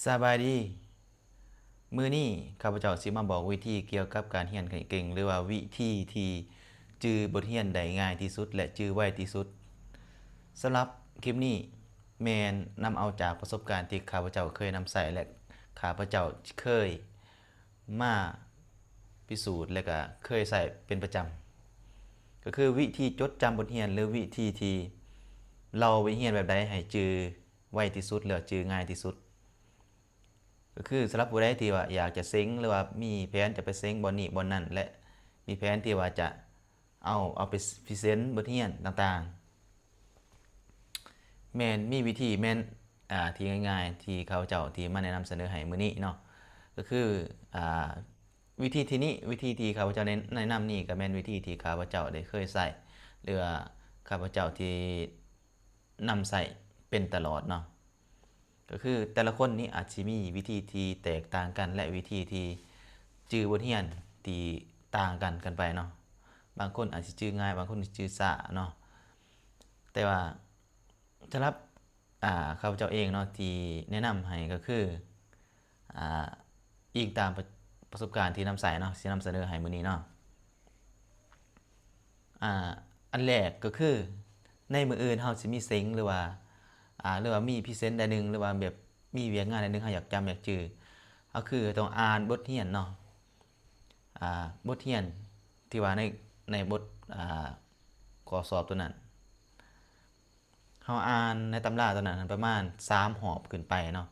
ສະບາຍດີ. ມື້ນີ້ຂ້າພະເຈົ້າຊິມາບອກວິທີກ່ຽວກັບການຮຽນໃຫ້ເກັ່ງ ຫຼືວ່າວິທີທີ່ຈື່ບົດຮຽນໄດ້ງ່າຍທີ່ສຸດ ແລະ ຈື່ໄວທີ່ສຸດ. ສຳລັບຄລິບນີ້ແມ່ນນຳເອົາຈາກປະສົບການທີ່ຂ້າພະເຈົ້າເຄີຍນຳໃຊ້ ແລະ ຂ້າພະເຈົ້າເຄີຍມາພິສູດ ແລະ ກະເຄີຍໃຊ້ເປັນປະຈຳ. ກໍຄືວິທີຈົດຈຳບົດຮຽນ ຫຼື ວິທີທີ່ເລົ່າບົດຮຽນແບບໃດໃຫ້ຈື່ໄວທີ່ສຸດ ແລ້ວຈື່ງ່າຍທີ່ສຸດ. ກໍຄືສຳລັບຜູ້ໃດທີ່ວ່າຢາກຈະເສັງ ຫຼືວ່າມີແຜນຈະໄປເສັງບ່ອນນີ້ບ່ອນນັ້ນ ແລະ ມີແຜນທີ່ວ່າຈະເອົາ ເອົາໄປພຣີເຊັນບົດຮຽນຕ່າງໆ ແມ່ນມີວິທີ ແມ່ນ ອ່າ ທີ່ງ່າຍໆ ທີ່ຂ້າພະເຈົ້າທີ່ມາແນະນຳສະເໜີໃຫ້ມື້ນີ້ເນາະ. ກໍຄື ອ່າ ວິທີທີ່ນີ້ ວິທີທີ່ຂ້າພະເຈົ້າແນະ ແນະນຳນີ້ ກໍແມ່ນວິທີທີ່ຂ້າພະເຈົ້າໄດ້ເຄີຍໃຊ້ ຫຼືວ່າຂ້າພະເຈົ້າທີ່ ນຳໃຊ້ເປັນຕະຫຼອດເນາະ. ກໍຄືແຕ່ລະຄົນນີ້ອາດຊິມີວິທີທີ່ແຕກຕ່າງກັນ ແລະ ວິທີທີ່ຈື່ບົດຮຽນທີ່ຕ່າງກັນກັນໄປເນາະ. ບາງຄົນອາດຊິຈື່ງ່າຍ ບາງຄົນຊິຈື່ຊ້າເນາະ. ແຕ່ວ່າສຳລັບ ອ່າ ຂ້າພະເຈົ້າເອງເນາະ ທີ່ແນະນຳໃຫ້ກໍຄື ອ່າ ອີງຕາມປະ ປະສົບການທີ່ນຳໃຊ້ເນາະ ຊິນຳສະເໜີໃຫ້ມື້ນີ້ເນາະ. ອ່າ ອັນແລກກໍຄື ໃນມື້ອື່ນເຮົາຊິມີເສັງ ຫຼືວ່າ ອ່າ ຫຼືວ່າມີພຣີເຊັນໃດໜຶ່ງ ຫຼືວ່າແບບມີວຽກງານໃດໜຶ່ງ ເຮົາຢາກຈຳຢາກຈື່ ເຮົາຄືຕ້ອງອ່ານບົດຮຽນເນາະ. ອ່າ ບົດຮຽນທີ່ວ່າໃນ ໃນບົດ ອ່າ ຂໍ້ສອບຕົວນັ້ນ ເຮົາອ່ານໃນຕຳລາຕົວນັ້ນປະມານສາມຮອບຂຶ້ນໄປເນາະ.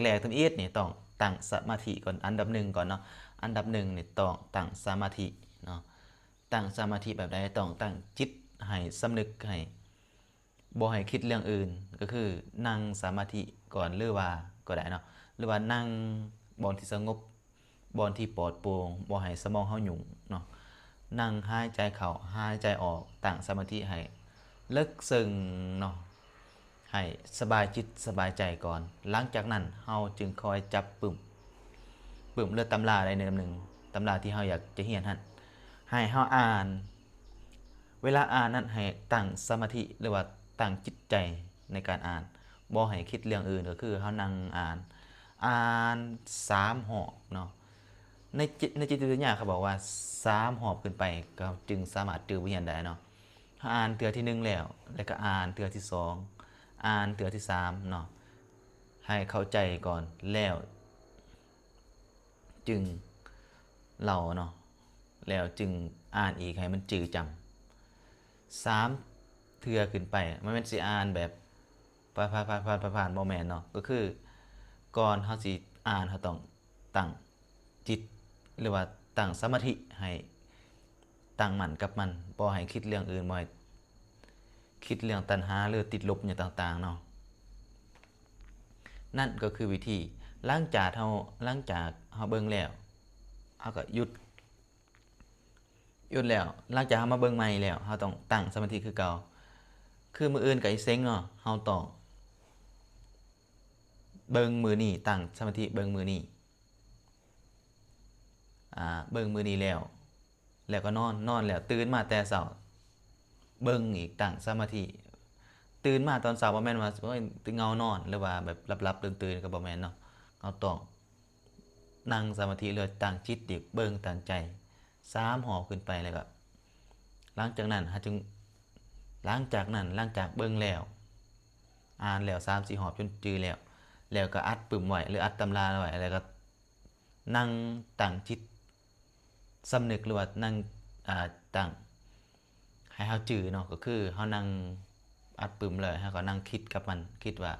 ແລກໆທຳອິດນີ້ຕ້ອງຕັ້ງສະມາທິກ່ອນ ອັນດັບໜຶ່ງກ່ອນເນາະ. ອັນດັບໜຶ່ງນີ້ຕ້ອງຕັ້ງສະມາທິເນາະ. ຕັ້ງສະມາທິແບບໃດ? ຕ້ອງຕັ້ງຈິດໃຫ້ສຳນຶກ ໃຫ້ ບໍ່ໃຫ້ຄິດເລື່ອງອື່ນ ກໍຄືນັ່ງສະມາທິກ່ອນ ຫຼືວ່າກໍໄດ້ເນາະ ຫຼືວ່ານັ່ງບ່ອນທີ່ສະຫງົບ ບ່ອນທີ່ປອດໂປ່ງ ບໍ່ໃຫ້ສະໝອງເຮົາຫຍຸ້ງເນາະ. ນັ່ງຫາຍໃຈເຂົ້າ ຫາຍໃຈອອກ ຕັ້ງສະມາທິໃຫ້ເລິກເຊິ່ງເນາະ ໃຫ້ສະບາຍຈິດສະບາຍໃຈກ່ອນ. ຫຼັງຈາກນັ້ນເຮົາຈຶ່ງຄ່ອຍຈັບປຶ້ມ ປຶ້ມເລີຍຕຳລາໃດໜຶ່ງ ຕຳລາທີ່ເຮົາຢາກຈະຮຽນຫັ້ນ ໃຫ້ເຮົາອ່ານ. ເວລາອ່ານນັ້ນໃຫ້ຕັ້ງສະມາທິ ຫຼືວ່າຕັ້ງຈິດໃຈໃນການອ່ານ ບໍ່ໃຫ້ຄິດເລື່ອງອື່ນ ກໍຄືເຮົານັ່ງອ່ານ ອ່ານສາມຮອບເນາະ. ໃນຈິດ ໃນຈິດວິທະຍາເຂົາບອກວ່າສາມຮອບຂຶ້ນໄປ ກໍຈຶ່ງສາມາດຈື່ບົດຮຽນໄດ້ເນາະ. ເຮົາອ່ານເທື່ອທີໜຶ່ງແລ້ວ ແລ້ວກໍອ່ານເທື່ອທີສອງ ອ່ານເທື່ອທີສາມເນາະ ໃຫ້ເຂົ້າໃຈກ່ອນ ແລ້ວຈຶ່ງເລົ່າເນາະ ແລ້ວຈຶ່ງອ່ານອີກໃຫ້ມັນຈື່ຈຳ ສາມເທື່ອຂຶ້ນໄປ. ມັນແມ່ນຊິອ່ານແບບຜ່ານໆໆໆ ບໍ່ແມ່ນເນາະ. ກໍຄືກ່ອນເຮົາຊິອ່ານ ເຮົາຕ້ອງຕັ້ງຈິດ ຫຼືວ່າຕັ້ງສະມາທິໃຫ້ຕັ້ງໝັ້ນກັບມັນ ບໍ່ໃຫ້ຄິດເລື່ອງອື່ນ ບໍ່ໃຫ້ຄິດເລື່ອງຕັນຫາ ຫຼື ຕິດລົບຫຍັງຕ່າງໆເນາະ. ນັ້ນກໍຄືວິທີ ຫຼັງຈາກເຮົາ ຫຼັງຈາກເຮົາເບິ່ງແລ້ວ ເຮົາກໍຢຸດ ຢຸດແລ້ວ ຫຼັງຈາກເຮົາມາເບິ່ງໃໝ່ແລ້ວ ເຮົາຕ້ອງຕັ້ງສະມາທິຄືເກົ່າ. ຄືມື້ອື່ນກໍອີເສັງເນາະ ເຮົາຕ້ອງເບິ່ງມື້ນີ້ ຕັ້ງສະມາທິເບິ່ງມື້ນີ້ ອ່າ ເບິ່ງມື້ນີ້ແລ້ວ ແລ້ວກໍນອນ ນອນແລ້ວຕື່ນມາແຕ່ເຊົ້າ ເບິ່ງອີກ ຕັ້ງສະມາທິ. ຕື່ນມາຕອນເຊົ້າບໍ່ແມ່ນວ່າ ໂອ້ຍ ເຫງົານອນ ຫຼືວ່າແບບຫຼັບໆຕື່ນໆ ກໍບໍ່ແມ່ນເນາະ. ເຮົາຕ້ອງ ນັ່ງສະມາທິ ຫຼື ຕັ້ງຈິດອີກ ເບິ່ງຕັ້ງໃຈສາມຮອບຂຶ້ນໄປ ແລ້ວກໍຫຼັງຈາກນັ້ນເຮົາຈຶ່ງ ຫຼັງຈາກນັ້ນ ຫຼັງຈາກເບິ່ງແລ້ວ ອ່ານແລ້ວສາມສີ່ຮອບຈົນຈື່ແລ້ວ ແລ້ວກໍອັດປຶ້ມໄວ້ ຫຼື ອັດຕຳລາໄວ້ ແລ້ວກໍນັ່ງຕັ້ງຈິດ ສຳນຶກ ຫຼືວ່ານັ່ງ ອ່າ ຕັ້ງໃຫ້ເຮົາຈື່ເນາະ. ກໍຄືເຮົານັ່ງອັດປຶ້ມເລີຍ ເຮົາກໍນັ່ງຄິດກັບມັນ ຄິດວ່າ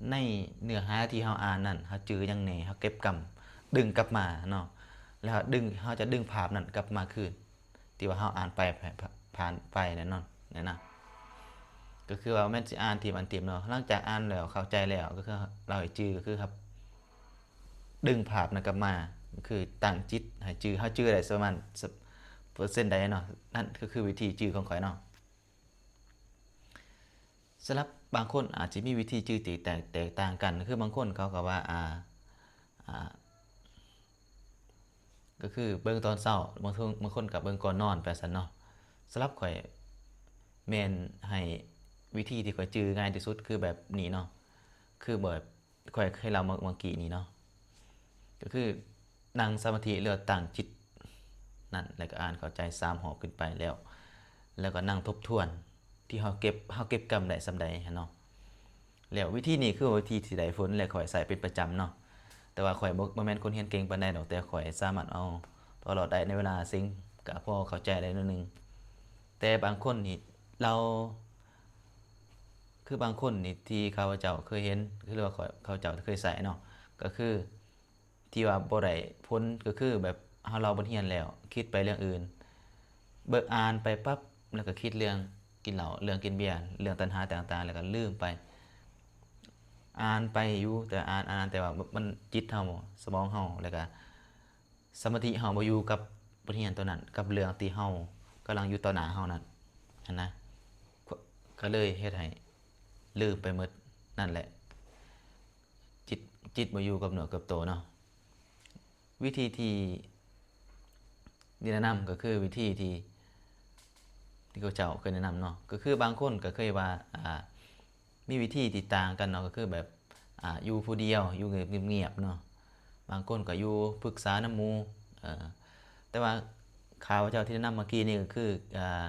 ໃນເນື້ອຫາທີ່ເຮົາອ່ານນັ້ນ ເຮົາຈື່ຫຍັງແດ່ ເຮົາເກັບກຳດຶງກັບມາເນາະ ແລ້ວເຮົາດຶງ ເຮົາຈະດຶງພາບນັ້ນກັບມາຄືນ ທີ່ວ່າເຮົາອ່ານໄປ ຜ່ານໄປແນ່ນອນ ແນ່ນະ. ກໍຄືວ່າແມ່ນຊິອ່ານທີມອັນທີມເນາະ ຫຼັງຈາກອ່ານແລ້ວເຂົ້າໃຈແລ້ວ ກໍຄືເຮົາໃຫ້ຈື່ ກໍຄືເຮົາ ດຶງພາບນັ້ນກັບມາ ຄືຕັ້ງຈິດໃຫ້ຈື່ ເຮົາຈື່ໄດ້ປະມານເປີເຊັນໃດເນາະ. ນັ້ນກໍຄືວິທີຈື່ຂອງຂ້ອຍເນາະ. ສຳລັບບາງຄົນອາດຈະມີວິທີຈື່ທີ່ແຕກ ແຕກຕ່າງກັນ ຄືບາງຄົນເຂົາກໍວ່າ ອ່າ ອ່າ ກໍຄືເບິ່ງຕອນເຊົ້າ ບາງຄົນ ບາງຄົນກໍເບິ່ງກ່ອນນອນ ແບບຊັ້ນເນາະ. ສຳລັບຂ້ອຍແມ່ນໃຫ້ ວິທີທີ່ຂ້ອຍຈື່ງ່າຍທີ່ສຸດຄືແບບນີ້ເນາະ ຄືແບບ ຂ້ອຍເຄີຍເລົ່າເມື່ອ ເມື່ອກີ້ນີ້ເນາະ ກໍຄືນັ່ງສະມາທິ ຫຼືວ່າຕັ້ງຈິດນັ້ນ ແລ້ວກໍອ່ານເຂົ້າໃຈສາມຮອບຂຶ້ນໄປແລ້ວ ແລ້ວກໍນັ່ງທົບທວນທີ່ເຮົາເກັບ ເຮົາເກັບກຳໄດ້ສ່ຳໃດຫັ້ນເນາະ. ແລ້ວວິທີນີ້ຄືວ່າວິທີທີ່ໄດ້ຜົນ ແລະ ຂ້ອຍໃຊ້ເປັນປະຈຳເນາະ. ແຕ່ວ່າຂ້ອຍບໍ່ ບໍ່ແມ່ນຄົນຮຽນເກັ່ງປານໃດດອກ ແຕ່ຂ້ອຍສາມາດເອົາຕົວລອດໄດ້ໃນເວລາເຊັງ ກໍພໍເຂົ້າໃຈໄດ້ໜ້ອຍໜຶ່ງ. ແຕ່ບາງຄົນນີ້ລາວ ຄືບາງຄົນນີ້ທີ່ຂ້າພະເຈົ້າເຄີຍເຫັນ ຄືວ່າຂ້ອຍ ຂ້າພະເຈົ້າເຄີຍໃຊ້ເນາະ ກໍຄືທີ່ວ່າບໍ່ໄດ້ຜົນ ກໍຄືແບບເຮົາເລົ່າບົດຮຽນແລ້ວ ຄິດໄປເລື່ອງອື່ນ ເບິ່ງ ອ່ານໄປປັບ ແລ້ວກໍຄິດເລື່ອງກິນເຫຼົ້າ ເລື່ອງກິນເບຍ ເລື່ອງຕັນຫາຕ່າງໆ ແລ້ວກໍລືມໄປ. ອ່ານໄປຢູ່ ແຕ່ອ່ານ ອ່ານ ແຕ່ວ່າມັນ ຈິດເຮົາ ສະໝອງເຮົາ ແລ້ວກໍ ສະມາທິເຮົາບໍ່ຢູ່ກັບບົດຮຽນຕົວນັ້ນ ກັບເລື່ອງທີ່ເຮົາກຳລັງຢູ່ຕໍ່ໜ້າເຮົານັ້ນຫັ້ນນະ ກໍເລີຍເຮັດໃຫ້ລືມໄປໝົດນັ້ນແຫຼະ. ຈິດ ຈິດບໍ່ຢູ່ກັບເນື້ອກັບໂຕເນາະ. ວິທີທີ່ ທີ່ແນະນຳກໍຄືວິທີທີ່ ທີ່ເຂົາເຈົ້າເຄີຍແນະນຳເນາະ ກໍຄືບາງຄົນກໍເຄີຍວ່າ ອ່າ ມີວິທີທີ່ຕ່າງກັນເນາະ ກໍຄືແບບ ອ່າ ຢູ່ຜູ້ດຽວ ຢູ່ງຽບໆເນາະ. ບາງຄົນກໍຢູ່ປຶກສານຳໝູ່ ເອີ ແຕ່ວ່າຂ້າພະເຈົ້າທີ່ແນະນຳເມື່ອກີ້ນີ້ກໍຄື ອ່າ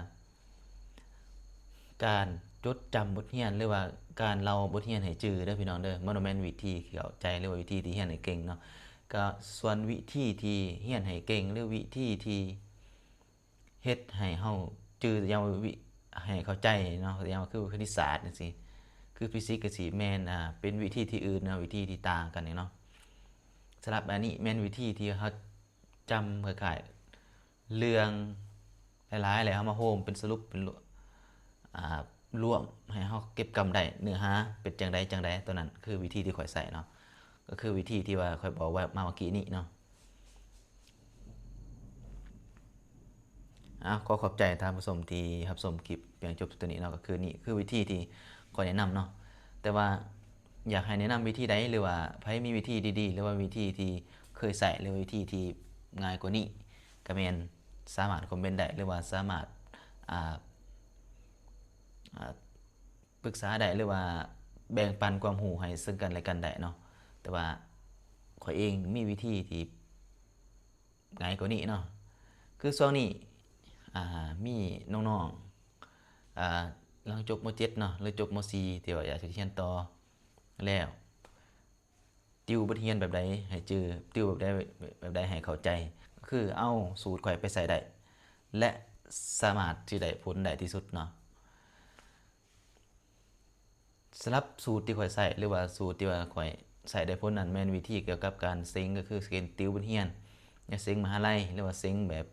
ການຈົດຈຳບົດຮຽນ ຫຼືວ່າການເລົ່າບົດຮຽນໃຫ້ຈື່ເດີພີ່ນ້ອງເດີ. ມັນບໍ່ແມ່ນວິທີທີ່ເຂົ້າໃຈ ຫຼືວ່າວິທີທີ່ຮຽນໃຫ້ເກັ່ງເນາະ. ກໍສ່ວນວິທີທີ່ຮຽນໃຫ້ເກັ່ງ ຫຼືວິທີທີ່ ເຮັດໃຫ້ເຮົາຈື່ ຢ່າງ ໃຫ້ເຂົ້າໃຈເນາະ ຢ່າງຄືຄະນິດສາດຈັ່ງຊີ້ ຄືຟີຊິກຈັ່ງຊີ້ ແມ່ນ ອ່າ ເປັນວິທີທີ່ອື່ນເນາະ ວິທີທີ່ຕ່າງກັນນີ້ເນາະ. ສຳລັບອັນນີ້ແມ່ນວິທີທີ່ເຮົາຈຳຄ້າຍໆເລື່ອງຫຼາຍໆ ແລ້ວເຮົາມາໂຮມເປັນສະຫຼຸບ ເປັນ ອ່າ ລວມໃຫ້ເຮົາເກັບກຳໄດ້ເນື້ອຫາເປັນຈັ່ງໃດຈັ່ງໃດ ຕົວນັ້ນຄືວິທີທີ່ຂ້ອຍໃຊ້ເນາະ ກໍຄືວິທີທີ່ວ່າຂ້ອຍບອກວ່າມາເມື່ອກີ້ນີ້ເນາະ. ອາ ຂໍຂອບໃຈທ່ານຜູ້ຊົມທີ່ຮັບຊົມຄລິບພຽງຈົບເທົ່ານີ້ເນາະ. ກໍຄືນີ້ຄືວິທີທີ່ຂ້ອຍແນະນຳເນາະ ແຕ່ວ່າຢາກໃຫ້ແນະນຳວິທີໃດ ຫຼືວ່າໃຜມີວິທີດີໆ ຫຼືວ່າວິທີທີ່ເຄີຍໃຊ້ ຫຼືວ່າວິທີທີ່ງ່າຍກວ່ານີ້ ກໍແມ່ນສາມາດຄອມເມັນໄດ້ ຫຼືວ່າສາມາດ ອ່າ ອ່າ ປຶກສາໄດ້ ຫຼືວ່າແບ່ງປັນຄວາມຮູ້ໃຫ້ເຊິ່ງກັນແລະກັນໄດ້ເນາະ. ແຕ່ວ່າຂ້ອຍເອງມີວິທີທີ່ ງ່າຍກວ່ານີ້ເນາະ ຄືຊ່ວງນີ້ ອ່າ ມີນ້ອງໆ ອ່າ ຫຼັງຈົບ ມ.ເຈັດ ເນາະ ຫຼື ຈົບ ມ.ສີ່ ທີ່ວ່າຢາກຈະຮຽນຕໍ່ແລ້ວ ຕິວບົດຮຽນແບບໃດໃຫ້ຈື່ ຕິວແບບໃດ ແບບໃດໃຫ້ເຂົ້າໃຈ ກໍຄືເອົາສູດຂ້ອຍໄປໃຊ້ໄດ້ ແລະ ສາມາດຊິໄດ້ຜົນໄດ້ທີ່ສຸດເນາະ. ສຳລັບສູດທີ່ຂ້ອຍໃຊ້ ຫຼືວ່າສູດທີ່ວ່າຂ້ອຍໃຊ້ໄດ້ຜົນນັ້ນ ແມ່ນວິທີກ່ຽວກັບການເສັງ ກໍຄືເສັງຕິວບົດຮຽນ ຢ່າເສັງມະຫາໄລ ຫຼືວ່າເສັງແບບ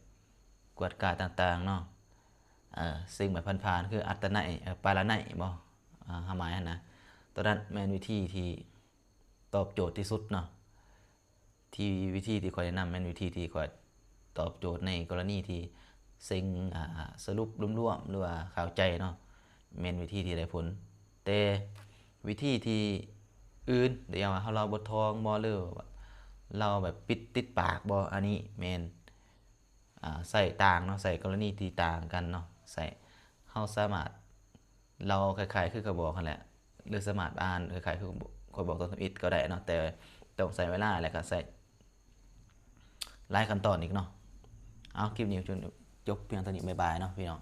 ກວດກາຕ່າງໆເນາະ ເອີ ເສັງແບບຜ່ານໆ ຄືອັດຕະໄນ ເອີ ປາລະໄນບໍ ເຮົາໝາຍຫັ້ນນະ. ຕົວນັ້ນແມ່ນວິທີທີ່ຕອບໂຈດທີ່ສຸດເນາະ. ທີ່ ວິທີທີ່ຂ້ອຍແນະນຳແມ່ນວິທີທີ່ຂ້ອຍຕອບໂຈດໃນກໍລະນີທີ່ເສັງ ອ່າ ສະຫຼຸບລວມໆ ຫຼືວ່າຄາວໃຈເນາະ ແມ່ນວິທີທີ່ໄດ້ຜົນ. ແຕ່ວິທີທີ່ອື່ນ ຢ່າງວ່າເຮົາເລົ່າບົດທອງບໍ ຫຼືວ່າເລົ່າແບບປິດຕິດປາກບໍ ອັນນີ້ແມ່ນ ອ່າ ໃຊ້ຕ່າງເນາະ ໃຊ້ກໍລະນີທີ່ຕ່າງກັນເນາະ ໃຊ້ ເຮົາສາມາດເລົ່າຄ້າຍໆຄືຂ້ອຍບອກຫັ້ນແຫຼະ ຫຼືສາມາດອ່ານຄ້າຍໆຄືຂ້ອຍບອກຕອນທຳອິດກໍໄດ້ເນາະ ແຕ່ຕ້ອງໃຊ້ເວລາ ແລະກະໃຊ້ຫຼາຍຂັ້ນຕອນອີກເນາະ. ເອົາ ຄລິບນີ້ຈົບພຽງເທົ່ານີ້ ບາຍບາຍເນາະພີ່ນ້ອງ.